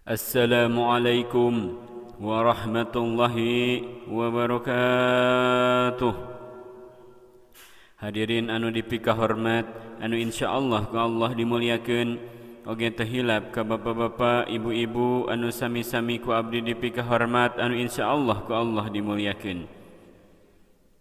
Assalamualaikum warahmatullahi wabarakatuh. Hadirin anu dipikahormat, anu insyaallah ku Allah dimuliakeun, oge teu hilap ka bapak-bapak, ibu-ibu anu sami-sami ku abdi dipikahormat, anu insyaallah ku Allah dimuliakeun.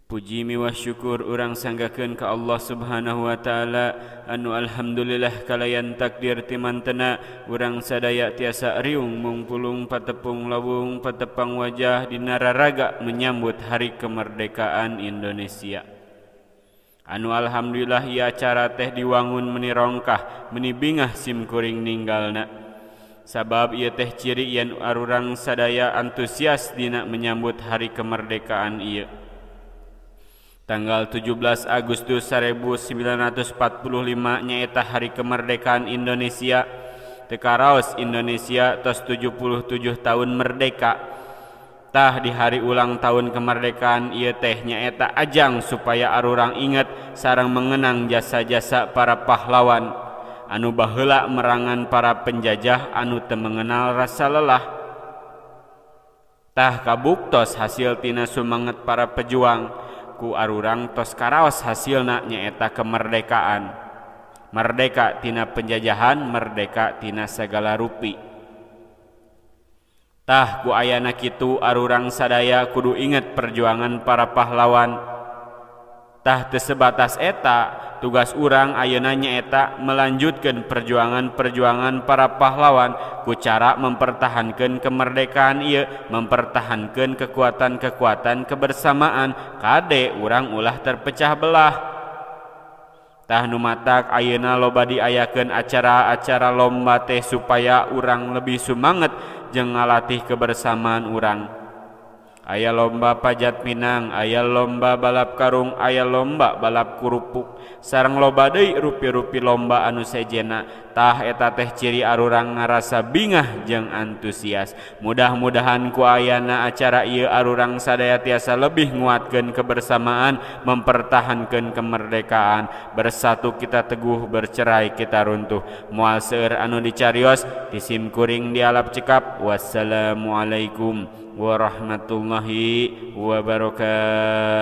Puji miwah syukur urang sanggakeun ka Allah Subhanahu wa taala anu alhamdulillah kalayan takdir timantena urang sadaya tiasa riung mungpulung patepung lawung patepang wajah dina raraga menyambut hari kemerdekaan Indonesia. Anu alhamdulillah ieu acara teh diwangun meni rongkah meni bingah sim kuring ninggalna. Sabab ieu teh ciri yen arurang sadaya antusias dina menyambut hari kemerdekaan ieu. Tanggal 17 Agustus 1945 nyaeta hari kemerdekaan Indonesia. Teu karaos Indonesia tos 77 tahun merdeka. Tah di hari ulang tahun kemerdekaan ieu teh nyaeta ajang supaya arurang inget sareng mengenang jasa-jasa para pahlawan anu baheula merangan para penjajah anu teu mengenal rasa lelah. Tah kabuktos hasil tina sumanget para pejuang ku arurang tos karaos hasilna nyaeta kemerdekaan. Merdeka tina penjajahan, merdeka tina segala rupi. Tah ku ayana kitu arurang sadaya kudu inget perjuangan para pahlawan. Tah teu sebatas eta, tugas urang ayeuna nyaeta melanjutkeun perjuangan-perjuangan para pahlawan ku cara mempertahankeun kemerdekaan ieu, mempertahankeun kekuatan-kekuatan kebersamaan kade urang ulah terpecah belah. Tah nu matak ayeuna loba diayakeun acara-acara lomba teh supaya urang lebih sumanget jeung ngalatih kebersamaan urang. Aya lomba panjat pinang, aya lomba balap karung, aya lomba balap kerupuk, sareng loba deui rupi-rupi lomba anu sejena. Tah eta teh ciri arurang ngarasa bingah jeung antusias. Mudah-mudahan ku ayana acara ieu arurang sadaya tiasa lebih nguatkeun kebersamaan, mempertahankeun kemerdekaan. Bersatu kita teguh, bercerai kita runtuh. Moal seueur anu dicarios, ti sim kuring dialap cekap. Wassalamualaikum warahmatullahi wabarakatuh.